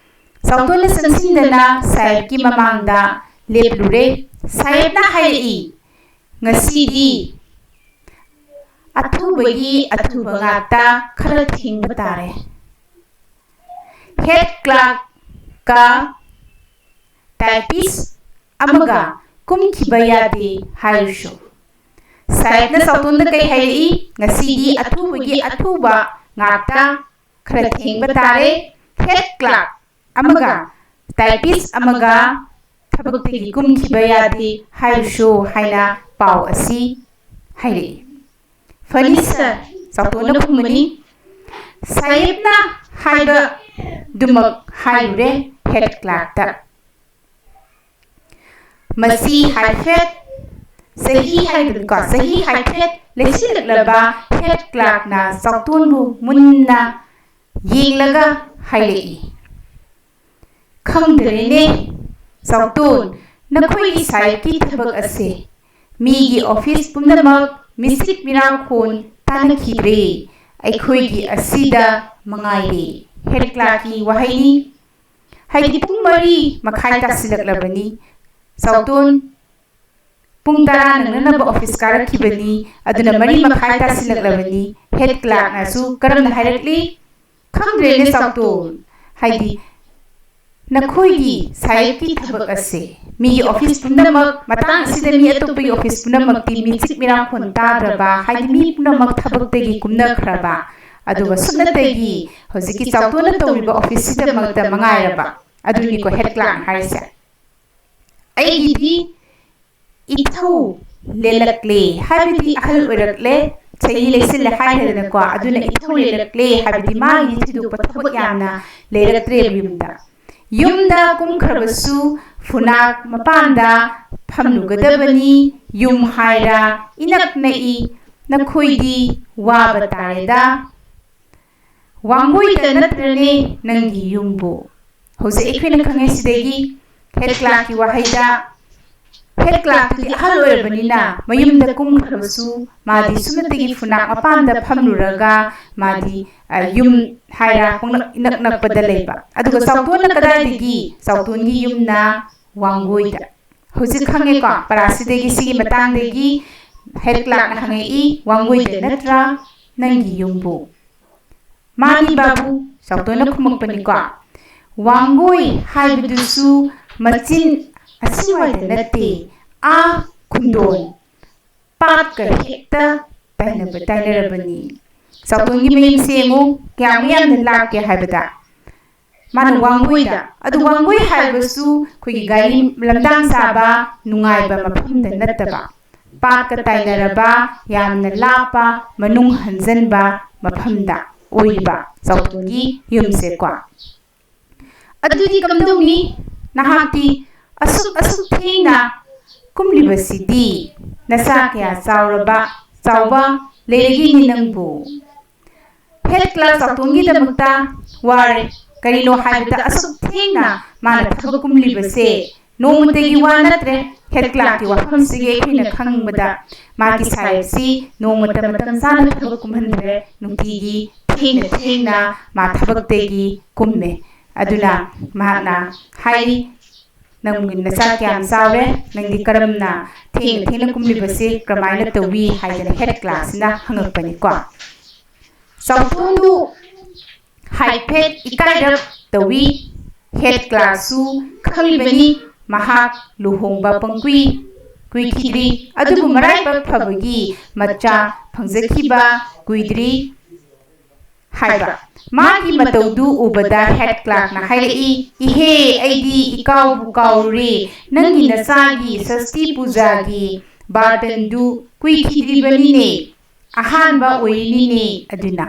ꯆꯥꯎꯇꯣꯟꯅ ꯆꯪꯁꯤꯟꯗꯅ ꯁꯥꯍꯦꯕꯀꯤ ꯃꯃꯥꯡꯗ ꯂꯦꯞꯂꯨꯔꯦ꯫ ꯁꯥꯍꯦꯕꯅ ꯍꯥꯏꯔꯛꯏ, "ꯉꯁꯤꯗꯤ ꯑꯊꯨꯕꯒꯤ ꯑꯊꯨꯕ ꯉꯥꯛꯇ, ꯈꯔ ꯊꯦꯡꯕ ꯇꯥꯔꯦ꯫ ꯍꯦꯗ ꯀ꯭ꯂꯥꯔꯛꯀ ꯇꯥꯏꯄꯤꯁ ꯑꯃꯒ ꯀꯨꯝꯈꯤꯕ ꯌꯥꯗꯦ ꯍꯥꯏꯔꯁꯨ꯫" ꯁꯥꯍꯦꯕꯅ ꯆꯥꯎꯇꯣꯟꯗ ꯀꯩ ꯍꯥꯏꯔꯛꯏ? "ꯉꯁꯤꯗꯤ ꯑꯊꯨꯕꯒꯤ ꯑꯊꯨꯕ ꯉꯥꯛꯇ, ꯈꯔ ꯊꯦꯡꯕ ꯇꯥꯔꯦ꯫ ꯍꯦꯗ ꯀ꯭ꯂꯥꯔꯛ ꯑꯃꯒ ꯇꯥꯏꯄꯤꯁ ꯑꯃꯒ ꯊꯕꯛꯇꯒꯤ ꯀꯨꯝꯈꯤꯕ ꯌꯥꯗꯦ ꯍꯥꯏꯔꯁꯨ" ꯍꯥꯏꯅ ꯄꯥꯎ ꯑꯁꯤ ꯍꯥꯏꯔꯛꯏ꯫ "ꯐꯅꯤ ꯁꯥꯔ", ꯆꯥꯎꯇꯣꯟꯅ ꯈꯨꯝꯕꯅꯤ꯫ ꯁꯥꯍꯦꯕꯅ ꯍꯥꯏꯕꯗꯨꯃꯛ ꯍꯥꯏꯔꯨꯔꯦ ꯍꯦꯗ ꯀ꯭ꯂꯥꯔꯛꯇ꯫ ꯃꯁꯤ ꯍꯥꯏꯐꯦꯠ ꯆꯍꯤ ꯍꯥꯏꯕꯅꯤꯀꯣ, ꯆꯍꯤ ꯍꯥꯏꯐꯦꯠ ꯂꯩꯁꯤꯜꯂꯛꯂꯕ ꯍꯦꯗ ꯀ꯭ꯂꯥꯔꯛꯅ ꯆꯥꯎꯇꯣꯟꯕꯨ ꯃꯨꯟꯅ ꯌꯦꯡꯂꯒ ꯍꯥꯏꯔꯛꯏ, "ꯈꯪꯗ꯭ꯔꯦꯅꯦ ꯆꯥꯎꯇꯣꯟ, ꯅꯈꯣꯏꯒꯤ ꯁꯥꯍꯦꯕꯀꯤ ꯊꯕꯛ ꯑꯁꯦ꯫ ꯃꯤꯒꯤ ꯑꯣꯐꯤꯁ ꯄꯨꯝꯅꯃꯛ ꯃꯤꯁꯤꯛ ꯃꯤꯔꯥꯡꯈꯣꯟ ꯇꯥꯅꯈꯤꯗ꯭ꯔꯦ, ꯑꯩꯈꯣꯏꯒꯤ ꯑꯁꯤꯗ ꯃꯉꯥꯏꯔꯦ"꯫ ꯍꯦꯗ ꯀ꯭ꯂꯥꯔꯛꯀꯤ ꯋꯥꯍꯩꯅꯤ꯫ ꯍꯥꯏꯗꯤ ꯄꯨꯡ ꯃꯔꯤ ꯃꯈꯥꯏ ꯇꯥꯁꯤꯜꯂꯛꯂꯕꯅꯤ꯫ ꯆꯥꯎꯇꯣꯟ ꯄꯨꯡ ꯇꯔꯥ ꯅꯪꯅꯅꯕ ꯑꯣꯐꯤꯁ ꯀꯥꯔꯛꯈꯤꯕꯅꯤ, ꯑꯗꯨꯅ ꯃꯔꯤ ꯃꯈꯥꯏ ꯇꯥꯁꯤꯜꯂꯛꯂꯕꯅꯤ꯫ ꯍꯦꯗ ꯀ꯭ꯂꯥꯔꯛꯅꯁꯨ ꯀꯔꯝꯅ ꯍꯥꯏꯔꯛꯂꯤ? "ꯈꯪꯗ꯭ꯔꯦꯅꯦ ꯆꯥꯎꯇꯣꯟ, ꯍꯥꯏꯗꯤ ꯅꯈꯣꯏꯒꯤ ꯁꯥꯍꯦꯕꯀꯤ ꯊꯕꯛ ꯑꯁꯦ"꯫ ꯃꯤꯒꯤ ꯑꯣꯐꯤꯁ ꯄꯨꯝꯅꯃꯛ, ꯃꯇꯥꯡ ꯑꯁꯤꯗ ꯃꯤ ꯑꯇꯣꯞꯄꯒꯤ ꯑꯣꯐꯤꯁ ꯄꯨꯝꯅꯃꯛꯇꯤ ꯃꯤꯆꯤꯛ ꯃꯤꯔꯥꯡꯈꯣꯟ ꯇꯥꯗ꯭ꯔꯕ, ꯍꯥꯏꯗꯤ ꯃꯤ ꯄꯨꯝꯅꯃꯛ ꯊꯕꯛꯇꯒꯤ ꯀꯨꯝꯅꯈ꯭ꯔꯕ, ꯑꯗꯨꯒ ꯁꯨꯞꯅꯇꯒꯤ ꯍꯧꯖꯤꯛꯀꯤ ꯆꯥꯎꯇꯣꯟꯅ ꯇꯧꯔꯤꯕ ꯑꯣꯐꯤꯁꯁꯤꯗꯃꯛꯇ ꯃꯉꯥꯏꯔꯕ꯫ ꯑꯗꯨꯅꯤꯀꯣ ꯍꯦꯗ ꯀ꯭ꯂꯥꯔꯛ ꯍꯥꯏꯔꯤꯁꯦ꯫ ꯑꯩꯒꯤꯗꯤ ꯏꯊꯧ ꯂꯦꯜꯂꯛꯂꯦ, ꯍꯥꯏꯕꯗꯤ ꯑꯍꯜ ꯑꯣꯏꯔꯛꯂꯦ, ꯆꯍꯤ ꯂꯩꯁꯤꯜꯂꯦ ꯍꯥꯏꯈ꯭ꯔꯦꯗꯅꯀꯣ꯫ ꯑꯗꯨꯅ ꯏꯊꯧ ꯂꯦꯜꯂꯛꯂꯦ ꯍꯥꯏꯕꯗꯤ ꯃꯥꯒꯤꯗꯤ ꯊꯣꯏꯗꯣꯛꯄ ꯊꯕꯛ ꯌꯥꯝꯅ ꯂꯩꯔꯛꯇ꯭ꯔꯦꯕ ꯌꯨꯝꯗ꯫ ꯌꯨꯝꯗ ꯀꯨꯝꯈ꯭ꯔꯕꯁꯨ ꯐꯨꯅꯥꯛ ꯃꯄꯥꯟꯗ ꯐꯝꯂꯨꯒꯗꯕꯅꯤ꯫ ꯌꯨꯝ ꯍꯥꯏꯔ ꯏꯅꯛ ꯅꯛꯏ, ꯅꯈꯣꯏꯗꯤ ꯋꯥꯕ ꯇꯥꯔꯦꯗ꯫ ꯋꯥꯡꯒꯣꯏꯗ ꯅꯠꯇ꯭ꯔꯅꯦ ꯅꯪꯒꯤ ꯌꯨꯝꯕꯨ? ꯍꯧꯖꯤꯛ ꯑꯩꯈꯣꯏꯅ ꯈꯪꯉꯦ ꯁꯤꯗꯒꯤ ꯍꯦꯗ ꯀ꯭ꯂꯥꯔꯛꯀꯤ ꯋꯥꯍꯩꯗ, ꯍꯦꯗ ꯀ꯭ꯂꯥꯔꯛꯇꯨꯗꯤ ꯑꯍꯜ ꯑꯣꯏꯔꯕꯅꯤꯅ ꯃꯌꯨꯝꯗ ꯀꯨꯝꯈ꯭ꯔꯕꯁꯨ ꯃꯥꯗꯤ ꯁꯨꯞꯅꯇꯒꯤ ꯐꯨꯅꯥꯛ ꯃꯄꯥꯟꯗ ꯐꯝꯂꯨꯔꯒ ꯃꯥꯗꯤ, ꯑ, ꯌꯨꯝ ꯍꯥꯏꯔ ꯄꯨꯡꯅꯛ ꯏꯅꯛ ꯅꯛꯄꯗ ꯂꯩꯕ꯫ ꯑꯗꯨꯒ ꯆꯥꯎꯇꯣꯟꯅ ꯀꯗꯥꯏꯗꯒꯤ? ꯆꯥꯎꯇꯣꯟꯒꯤ ꯌꯨꯝꯅ ꯋꯥꯡꯒꯣꯏꯗ꯫ ꯍꯧꯖꯤꯛ ꯈꯪꯉꯦꯀꯣ, ꯄꯔꯥꯁꯤꯗꯒꯤ, ꯁꯤꯒꯤ ꯃꯇꯥꯡꯗꯒꯤ ꯍꯦꯗ ꯀ꯭ꯂꯥꯔꯛꯅ ꯍꯪꯉꯛꯏ, "ꯋꯥꯡꯒꯣꯏꯗ ꯅꯠꯇ꯭ꯔꯥ ꯅꯪꯒꯤ ꯌꯨꯝꯕꯨ?" ꯃꯥꯅꯤ ꯕꯥꯕꯨ, ꯆꯥꯎꯇꯣꯟꯅ ꯈꯨꯝꯃꯛꯄꯅꯤꯀꯣ꯫ ꯋꯥꯡꯒꯣꯏ ꯍꯥꯏꯕꯗꯨꯁꯨ ꯃꯆꯤꯟ ꯑꯁꯤꯋꯥꯏꯗ ꯅꯠꯇꯦ, ꯑꯥ ꯈꯨꯟꯗꯣꯟ ꯄꯥꯠꯀ ꯍꯦꯛꯇ ꯇꯥꯏꯅꯕ, ꯇꯥꯏꯅꯔꯕꯅꯤ꯫ ꯆꯥꯎꯇꯣꯟꯒꯤ ꯃꯌꯨꯝꯁꯦ ꯌꯦꯡꯉꯨ, ꯀꯌꯥꯃꯨꯛ ꯌꯥꯝꯅ ꯂꯥꯞꯀꯦ ꯍꯥꯏꯕꯗ꯫ ꯃꯥꯅ ꯋꯥꯡꯒꯣꯏꯗ, ꯑꯗꯨ ꯋꯥꯡꯒꯣꯏ ꯍꯥꯏꯕꯁꯨ ꯑꯩꯈꯣꯏꯒꯤ ꯒꯥꯔꯤ ꯂꯝꯗꯥꯡ ꯆꯥꯕ ꯅꯨꯡꯉꯥꯏꯕ ꯃꯐꯝꯗ ꯅꯠꯇꯕ, ꯄꯥꯠꯀ ꯇꯥꯏꯅꯔꯕ, ꯌꯥꯝꯅ ꯂꯥꯞꯄ, ꯃꯅꯨꯡ ꯍꯟꯖꯟꯕ ꯃꯐꯝꯗ ꯑꯣꯏꯔꯤꯕ ꯆꯥꯎꯇꯣꯟꯒꯤ ꯌꯨꯝꯁꯦꯀꯣ꯫ ꯑꯗꯨꯗꯤ ꯀꯝꯗꯧꯅꯤ? ꯅꯍꯥꯛꯇꯤ ꯑꯁꯨꯛ, ꯑꯁꯨꯛ ꯊꯦꯡꯅ ꯀꯨꯝꯂꯤꯕꯁꯤꯗꯤ? ꯅꯆꯥ ꯀꯌꯥ ꯆꯥꯎꯔꯕ, ꯆꯥꯎꯕ ꯂꯩꯔꯒꯦꯅꯦ ꯅꯪꯕꯨ? ꯍꯦꯗ ꯀ꯭ꯂꯥꯔꯛ ꯆꯥꯎꯇꯣꯟꯒꯤꯗꯃꯛꯇ ꯋꯥꯔꯦ꯫ ꯀꯔꯤꯅꯣ ꯍꯥꯏꯕꯗ ꯑꯁꯨꯛ ꯊꯦꯡꯅ ꯃꯥꯅ ꯊꯕꯛ ꯀꯨꯝꯂꯤꯕꯁꯦ ꯅꯣꯡꯃꯇꯒꯤ ꯋꯥ ꯅꯠꯇ꯭ꯔꯦ꯫ ꯍꯦꯗ ꯀ꯭ꯂꯥꯔꯛꯀꯤ ꯋꯥꯐꯝꯁꯤꯒꯤ ꯑꯩꯈꯣꯏꯅ ꯈꯪꯕꯗ ꯃꯥꯒꯤ ꯁꯥꯍꯦꯕꯁꯤ ꯅꯣꯡꯃꯇ ꯃꯇꯝ ꯆꯥꯅ ꯊꯕꯛ ꯀꯨꯝꯍꯟꯗ꯭ꯔꯦ꯫ ꯅꯨꯡꯇꯤꯒꯤ ꯊꯦꯡꯅ ꯊꯦꯡꯅ ꯃꯥ ꯊꯕꯛꯇꯒꯤ ꯀꯨꯝꯃꯦ꯫ ꯑꯗꯨꯅ ꯃꯍꯥꯛꯅ ꯍꯥꯏꯔꯤ, "ꯅꯪꯒꯤ ꯅꯆꯥ ꯀꯌꯥꯝ ꯆꯥꯎꯔꯦ? ꯅꯪꯗꯤ ꯀꯔꯝꯅ ꯊꯦꯡꯅ ꯊꯦꯡꯅ ꯀꯨꯝꯂꯤꯕꯁꯤ ꯀꯔꯝꯍꯥꯏꯅ ꯇꯧꯏ?" ꯍꯥꯏꯗꯅ ꯍꯦꯗ ꯀ꯭ꯂꯥꯔꯛꯁꯤꯅ ꯍꯪꯉꯛꯄꯅꯤꯀꯣ꯫ ꯆꯥꯎꯇꯣꯟꯗꯨ ꯍꯥꯏꯐꯦꯠ ꯏꯀꯥꯏꯔꯞ ꯇꯧꯏ꯫ ꯍꯦꯗ ꯀ꯭ꯂꯥꯔꯛꯁꯨ ꯈꯪꯂꯤꯕꯅꯤ ꯃꯍꯥꯛ ꯂꯨꯍꯣꯡꯕ ꯄꯪꯀꯨꯏ ꯀꯨꯏꯈꯤꯗ꯭ꯔꯤ, ꯑꯗꯨꯕꯨ ꯃꯔꯥꯏꯕꯛ ꯐꯕꯒꯤ ꯃꯆꯥ ꯐꯪꯖꯈꯤꯕ ꯀꯨꯏꯗ꯭ꯔꯤ ꯍꯥꯏꯕ꯫ ꯃꯥꯒꯤ ꯃꯇꯧꯗꯨ ꯎꯕꯗ ꯍꯦꯗ ꯀ꯭ꯂꯥꯔꯛꯅ ꯍꯥꯏꯔꯛꯏ, "ꯏꯍꯦ, ꯑꯩꯗꯤ ꯏꯀꯥꯎꯕꯨ ꯀꯥꯎꯔꯨꯔꯦ, ꯅꯪꯒꯤ ꯅꯆꯥꯒꯤ ꯁꯁꯇꯤ ꯄꯨꯖꯥꯒꯤ ꯕꯥꯔꯇꯟꯗꯨ ꯀꯨꯏꯈꯤꯗ꯭ꯔꯤꯕꯅꯤꯅꯦ, ꯑꯍꯥꯟꯕ ꯑꯣꯏꯔꯤꯅꯤꯅꯦ ꯑꯗꯨꯅ꯫"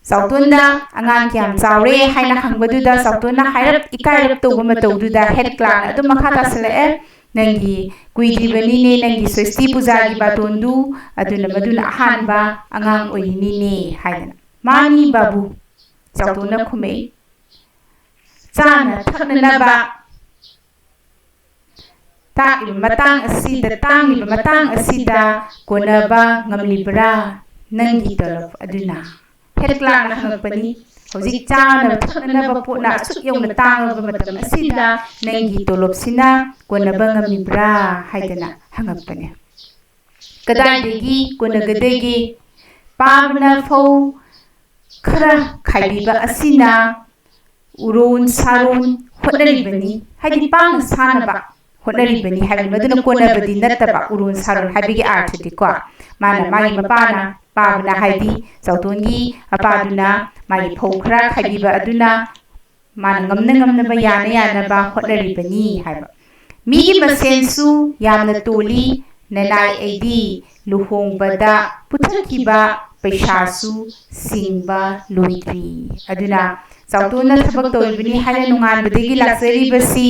ꯆꯥꯎꯇꯣꯟꯗ ꯑꯉꯥꯡ ꯀꯌꯥꯝ ꯆꯥꯎꯔꯦ ꯍꯥꯏꯅ ꯍꯪꯕꯗꯨꯗ ꯆꯥꯎꯇꯣꯟꯅ ꯍꯥꯏꯔꯞ ꯏꯀꯥꯏꯔꯞ ꯇꯧꯕ ꯃꯇꯧꯗꯨꯗ ꯍꯦꯗ ꯀ꯭ꯂꯥꯔꯛꯅ ꯑꯗꯨꯝ ꯃꯈꯥ ꯇꯥꯁꯤꯜꯂꯛꯑꯦ, "ꯅꯪꯒꯤ ꯀꯨꯏꯗ꯭ꯔꯤꯕꯅꯤꯅꯦ, ꯅꯪꯒꯤ ꯁ꯭ꯋꯦꯁꯇꯤ ꯄꯨꯖꯥꯒꯤ ꯕꯥꯇꯣꯟꯗꯨ, ꯑꯗꯨꯅ ꯃꯗꯨꯅ ꯑꯍꯥꯟꯕ ꯑꯉꯥꯡ ꯑꯣꯏꯔꯤꯅꯤꯅꯦ" ꯍꯥꯏꯗꯅ꯫ "ꯃꯥꯅꯤ ꯕꯥꯕꯨ", ꯆꯥꯎꯇꯣꯟꯅ ꯈꯨꯝꯃꯛꯏ꯫ "ꯆꯥꯅ ꯊꯛꯅꯅꯕ ꯇꯥꯛꯂꯤꯕ ꯃꯇꯥꯡ ꯑꯁꯤꯗ, ꯇꯥꯡꯂꯤꯕ ꯃꯇꯥꯡ ꯑꯁꯤꯗ ꯀꯣꯟꯅꯕ ꯉꯝꯂꯤꯕ꯭ꯔꯥ ꯅꯪꯒꯤ ꯇꯣꯂꯣꯞ ꯑꯗꯨꯅ?" ꯍꯦꯗ ꯀ꯭ꯂꯥꯔꯛꯅ ꯍꯪꯉꯛꯄꯅꯤ꯫ "ꯍꯧꯖꯤꯛ ꯆꯥꯅꯕ ꯊꯛꯅꯅꯕ ꯄꯣꯠꯅ ꯑꯁꯨꯛ ꯌꯧꯅ ꯇꯥꯡꯂꯕ ꯃꯇꯝ ꯑꯁꯤꯗ ꯅꯪꯒꯤ ꯇꯣꯂꯣꯞꯁꯤꯅ ꯀꯣꯟꯅꯕ ꯉꯝꯂꯤꯕ꯭ꯔꯥ?" ꯍꯥꯏꯗꯅ ꯍꯪꯉꯛꯄꯅꯦ꯫ "ꯀꯗꯥꯏꯗꯒꯤ ꯀꯣꯟꯅꯒꯗꯒꯦ? ꯄꯥꯕꯅ ꯐꯧ ꯈꯔ ꯈꯥꯏꯕꯤꯕ ꯑꯁꯤꯅ ꯎꯔꯣꯟ ꯁꯥꯔꯣꯟ ꯍꯣꯠꯅꯔꯤꯕꯅꯤ", ꯍꯥꯏꯗꯤ ꯄꯥꯡꯅ ꯁꯥꯅꯕ ꯍꯣꯠꯅꯔꯤꯕꯅꯤ ꯍꯥꯏꯕꯅꯤ꯫ ꯃꯗꯨꯅ ꯀꯣꯟꯅꯕꯗꯤ ꯅꯠꯇꯕ, ꯎꯔꯣꯟ ꯁꯥꯔꯣꯟ ꯍꯥꯏꯕꯒꯤ ꯑꯥꯔꯊꯗꯤꯀꯣ꯫ ꯃꯥꯅ, ꯃꯥꯒꯤ ꯃꯄꯥꯅ, ꯄꯥꯕꯅ ꯍꯥꯏꯗꯤ ꯆꯥꯎꯇꯣꯟꯒꯤ ꯃꯄꯥꯗꯨꯅ ꯃꯥꯒꯤ ꯐꯧ ꯈꯔ ꯈꯥꯏꯕꯤꯕ ꯑꯗꯨꯅ ꯃꯥꯅ ꯉꯝꯅ ꯉꯝꯅꯕ, ꯌꯥꯅ ꯌꯥꯅꯕ ꯍꯣꯠꯅꯔꯤꯕꯅꯤ ꯍꯥꯏꯕ꯫ "ꯃꯤꯒꯤ ꯃꯁꯦꯟꯁꯨ ꯌꯥꯝꯅ ꯇꯣꯜꯂꯤ, ꯅꯅꯥꯏ ꯑꯩꯗꯤ ꯂꯨꯍꯣꯡꯕꯗ ꯄꯨꯊꯣꯛꯈꯤꯕ ꯄꯩꯁꯥꯁꯨ ꯁꯤꯡꯕ ꯂꯣꯏꯗ꯭ꯔꯤ꯫ ꯑꯗꯨꯅ ꯆꯥꯎꯇꯣꯟꯅ ꯊꯕꯛ ꯇꯧꯔꯤꯕꯅꯤ ꯍꯥꯏꯅ ꯅꯣꯡꯉꯥꯟꯕꯗꯒꯤ ꯂꯥꯛꯆꯔꯤꯕꯁꯤ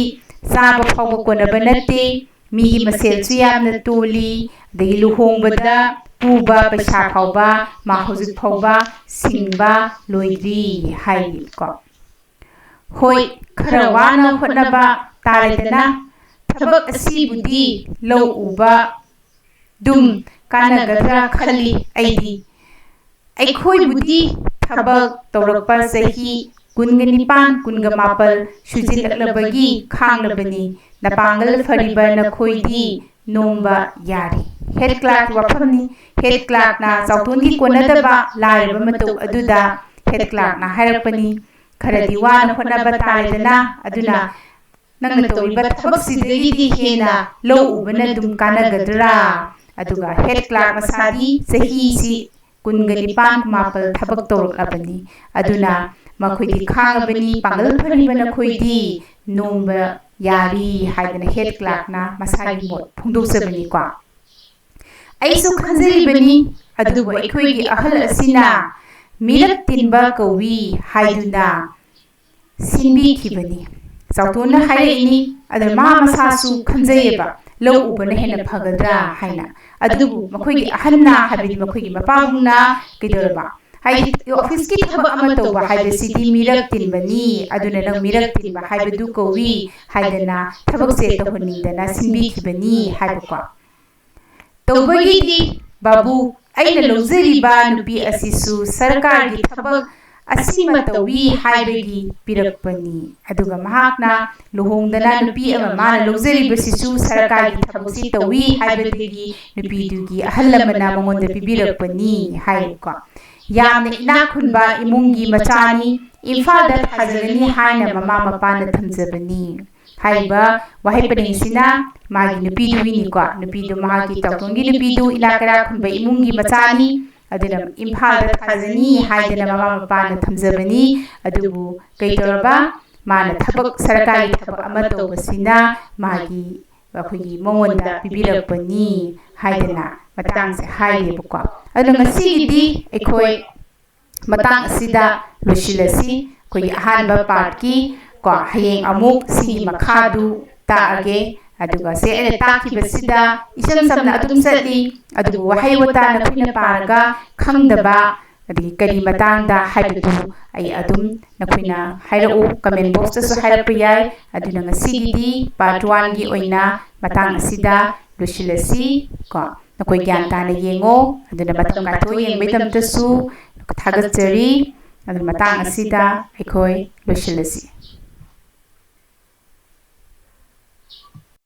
ꯆꯥꯕ ꯐꯥꯎꯕ ꯀꯣꯟꯅꯕ ꯅꯠꯇꯦ꯫ ꯃꯤꯒꯤ ꯃꯁꯦꯜꯁꯨ ꯌꯥꯝꯅ ꯇꯣꯜꯂꯤ, ꯑꯗꯒꯤ ꯂꯨꯍꯣꯡꯕꯗ ꯄꯨꯕ ꯄꯩꯁꯥ ꯐꯥꯎꯕ ꯃꯥ ꯍꯧꯖꯤꯛ ꯐꯥꯎꯕ ꯁꯤꯡꯕ ꯂꯣꯏꯗ꯭ꯔꯤ" ꯍꯥꯏꯔꯤꯀꯣ꯫ ꯍꯣꯏ, ꯈꯔ ꯋꯥꯅ ꯍꯣꯠꯅꯕ ꯇꯥꯔꯦꯗꯅ꯫ ꯊꯕꯛ ꯑꯁꯤꯕꯨꯗꯤ ꯂꯧ ꯎꯕ ꯑꯗꯨꯝ ꯀꯥꯟꯅꯒꯗ꯭ꯔꯥ ꯈꯜꯂꯤ ꯑꯩꯗꯤ꯫ ꯑꯩꯈꯣꯏꯕꯨꯗꯤ ꯊꯕꯛ ꯇꯧꯔꯛꯄ ꯆꯍꯤ ꯀꯨꯟꯒ ꯅꯤꯄꯥꯟ, ꯀꯨꯟꯒ ꯃꯥꯄꯜ ꯁꯨꯖꯤꯜꯂꯛꯂꯕꯒꯤ ꯈꯥꯡꯂꯕꯅꯤ꯫ ꯅꯄꯥꯡꯒꯜ ꯐꯔꯤꯕ ꯅꯈꯣꯏꯗꯤ ꯅꯣꯝꯕ ꯌꯥꯔꯤ꯫ ꯍꯦꯗ ꯀ꯭ꯂꯥꯔꯛꯀꯤ ꯋꯥꯐꯝꯅꯤ꯫ ꯍꯦꯗ ꯀ꯭ꯂꯥꯔꯛꯅ ꯆꯥꯎꯇꯣꯟꯒꯤ ꯀꯣꯟꯅꯗꯕ ꯂꯥꯏꯔꯕ ꯃꯇꯧ ꯑꯗꯨꯗ ꯍꯦꯗ ꯀ꯭ꯂꯥꯔꯛꯅ ꯍꯥꯏꯔꯛꯄꯅꯤ, "ꯈꯔꯗꯤ ꯋꯥꯅ ꯍꯣꯠꯅꯕ ꯇꯥꯔꯦꯗꯅ, ꯑꯗꯨꯅ ꯅꯪꯅ ꯇꯧꯔꯤꯕ ꯊꯕꯛꯁꯤꯗꯒꯤꯗꯤ ꯍꯦꯟꯅ ꯂꯧ ꯎꯕꯅ ꯑꯗꯨꯝ ꯀꯥꯟꯅꯒꯗ꯭ꯔꯥ? ꯑꯗꯨꯒ ꯍꯦꯗ ꯀ꯭ꯂꯥꯔꯛ ꯃꯁꯥꯗꯤ ꯆꯍꯤꯁꯤ ꯀꯨꯟꯒ ꯅꯤꯄꯥꯟ ꯀꯨꯟꯃꯥꯄꯜ ꯊꯕꯛ ꯇꯧꯔꯛꯂꯕꯅꯤ꯫ ꯑꯗꯨꯅ ꯃꯈꯣꯏꯗꯤ ꯈꯥꯡꯉꯕꯅꯤ, ꯄꯥꯡꯒꯜ ꯐꯔꯤꯕ ꯅꯈꯣꯏꯗꯤ ꯅꯣꯝꯕ ꯌꯥꯔꯤ ꯍꯥꯏꯗꯅ ꯍꯦꯗ ꯀ꯭ꯂꯥꯔꯛꯅ ꯃꯁꯥꯒꯤ ꯃꯣꯠ ꯐꯣꯡꯗꯣꯛꯆꯕꯅꯤꯀꯣ꯫ ꯑꯩꯁꯨ ꯈꯟꯖꯔꯤꯕꯅꯤ, ꯑꯗꯨꯕꯨ ꯑꯩꯈꯣꯏꯒꯤ ꯑꯍꯜ ꯑꯁꯤꯅ ꯃꯤꯔꯛ ꯇꯤꯟꯕ ꯀꯧꯏ ꯍꯥꯏꯗꯨꯅ ꯁꯤꯟꯕꯤꯈꯤꯕꯅꯤ꯫ ꯆꯥꯎꯊꯣꯟꯅ ꯍꯥꯏꯔꯛꯏꯅꯤ꯫ ꯑꯗꯨꯅ ꯃꯥ ꯃꯁꯥꯁꯨ ꯈꯟꯖꯩꯌꯦꯕ, ꯂꯧ ꯎꯕꯅ ꯍꯦꯟꯅ ꯐꯒꯗ꯭ꯔꯥ ꯍꯥꯏꯅ꯫ ꯑꯗꯨꯕꯨ ꯃꯈꯣꯏꯒꯤ ꯑꯍꯟꯅ, ꯍꯥꯏꯕꯗꯤ ꯃꯈꯣꯏꯒꯤ ꯃꯄꯥꯕꯨꯡꯅ ꯀꯩꯗꯧꯔꯕ? ꯍꯥꯏꯗꯤ ꯑꯣꯐꯤꯁꯀꯤ ꯊꯕꯛ ꯑꯃ ꯇꯧꯕ ꯍꯥꯏꯕꯁꯤꯗꯤ ꯃꯤꯔꯛ ꯇꯤꯟꯕꯅꯤ, ꯑꯗꯨꯅ ꯅꯪ ꯃꯤꯔꯛ ꯇꯤꯟꯕ ꯍꯥꯏꯕꯗꯨ ꯀꯧꯏ ꯍꯥꯏꯗꯅ ꯊꯕꯛꯁꯦ ꯇꯧꯍꯟꯅꯤꯡꯗꯅ ꯁꯤꯟꯕꯤꯈꯤꯕꯅꯤ ꯍꯥꯏꯕꯀꯣ꯫ ꯇꯧꯕꯒꯤꯗꯤ ꯕꯥꯕꯨ, ꯑꯩꯅ ꯂꯧꯖꯔꯤꯕ ꯅꯨꯄꯤ ꯑꯁꯤꯁꯨ ꯁꯔꯀꯥꯔꯒꯤ ꯊꯕꯛ ꯑꯁꯤꯃ ꯇꯧꯏ ꯍꯥꯏꯕꯒꯤ ꯄꯤꯔꯛꯄꯅꯤ꯫ ꯑꯗꯨꯒ ꯃꯍꯥꯛꯅ ꯂꯨꯍꯣꯡꯗꯅ ꯅꯨꯄꯤ ꯑꯃ ꯃꯥꯅ ꯂꯧꯖꯔꯤꯕꯁꯤꯁꯨ ꯁꯔꯀꯥꯔꯒꯤ ꯊꯕꯛꯁꯤ ꯇꯧꯏ ꯍꯥꯏꯕꯗꯒꯤ ꯅꯨꯄꯤꯗꯨꯒꯤ ꯑꯍꯜ ꯂꯃꯟꯅ ꯃꯉꯣꯟꯗ ꯄꯤꯕꯤꯔꯛꯄꯅꯤ ꯍꯥꯏꯀꯣ꯫ ꯌꯥꯝꯅ ꯏꯅꯥꯛ ꯈꯨꯟꯕ ꯏꯃꯨꯡꯒꯤ ꯃꯆꯥꯅꯤ, ꯏꯝꯐꯥꯜꯗ ꯊꯥꯖꯒꯅꯤ ꯍꯥꯏꯅ ꯃꯃꯥ ꯃꯄꯥꯅ ꯊꯝꯖꯕꯅꯤ꯫ ꯍꯥꯏꯔꯤꯕ ꯋꯥꯍꯩ ꯄꯔꯦꯡꯁꯤꯅ ꯃꯥꯒꯤ ꯅꯨꯄꯤꯗꯨꯒꯤꯅꯤꯀꯣ꯫ ꯅꯨꯄꯤꯗꯨ, ꯃꯍꯥꯛꯀꯤ ꯆꯥꯎꯊꯣꯟꯒꯤ ꯅꯨꯄꯤꯗꯨ ꯏꯅꯥꯛ ꯀꯩꯔꯥꯛ ꯈꯨꯟꯕ ꯏꯃꯨꯡꯒꯤ ꯃꯆꯥꯅꯤ, ꯑꯗꯨꯅ ꯏꯝꯐꯥꯜꯗ ꯊꯥꯖꯅꯤ ꯍꯥꯏꯗꯅ ꯃꯃꯥ ꯃꯄꯥꯅ ꯊꯝꯖꯕꯅꯤ꯫ ꯑꯗꯨꯕꯨ ꯀꯩ ꯇꯧꯔꯕ? ꯃꯥꯅ ꯊꯕꯛ, ꯁꯔꯀꯥꯔꯒꯤ ꯊꯕꯛ ꯑꯃ ꯇꯧꯕꯁꯤꯅ ꯃꯥꯒꯤ, ꯑꯩꯈꯣꯏꯒꯤ ꯃꯉꯣꯟꯗ ꯄꯤꯕꯤꯔꯛꯄꯅꯤ ꯍꯥꯏꯗꯅ ꯃꯇꯥꯡꯁꯦ ꯍꯥꯏꯔꯦꯕꯀꯣ꯫ ꯑꯗꯨꯅ ꯉꯁꯤꯒꯤꯗꯤ ꯑꯩꯈꯣꯏ ꯃꯇꯥꯡ ꯑꯁꯤꯗ ꯂꯣꯏꯁꯤꯜꯂꯁꯤ꯫ ꯑꯩꯈꯣꯏꯒꯤ ꯑꯍꯥꯟꯕ ꯄꯥꯔꯠꯀꯤ ꯀꯣ, ꯍꯌꯦꯡ ꯑꯃꯨꯛ ꯁꯤꯒꯤ ꯃꯈꯥꯗꯨ ꯇꯥꯛꯑꯒꯦ꯫ ꯑꯗꯨꯒ ꯁꯦ ꯑꯩꯅ ꯇꯥꯛꯈꯤꯕꯁꯤꯗ ꯏꯆꯝ ꯆꯝꯅ ꯑꯗꯨꯝ ꯆꯠꯂꯤ, ꯑꯗꯨꯕꯨ ꯋꯥꯍꯩ ꯋꯥꯇꯥ ꯅꯈꯣꯏꯅ ꯄꯥꯔꯒ ꯈꯪꯗꯕ, ꯑꯗꯒꯤ ꯀꯔꯤ ꯃꯇꯥꯡꯗ ꯍꯥꯏꯕꯗꯨ ꯑꯩ ꯑꯗꯨꯝ ꯅꯈꯣꯏꯅ ꯍꯥꯏꯔꯛꯎ, ꯀꯃꯦꯟ ꯕꯣꯛꯁꯇꯁꯨ ꯍꯥꯏꯔꯛꯄ ꯌꯥꯏ꯫ ꯑꯗꯨꯅ ꯉꯁꯤꯒꯤꯗꯤ ꯄꯥꯔꯠ ꯋꯥꯟꯒꯤ ꯑꯣꯏꯅ ꯃꯇꯥꯡ ꯑꯁꯤꯗ ꯂꯣꯏꯁꯤꯜꯂꯁꯤ ꯀꯣ꯫ ꯅꯈꯣꯏ ꯒ꯭ꯌꯥꯟ ꯇꯥꯅ ꯌꯦꯡꯉꯣ꯫ ꯑꯗꯨꯅ ꯃꯇꯝ ꯀꯥꯏꯊꯣꯛꯑ ꯌꯦꯡꯕꯒꯤꯗꯃꯛꯇꯁꯨ ꯊꯥꯒꯠꯆꯔꯤ꯫ ꯑꯗꯨꯅ ꯃꯇꯥꯡ ꯑꯁꯤꯗ ꯑꯩꯈꯣꯏ ꯂꯣꯏꯁꯤꯜꯂꯁꯤ꯫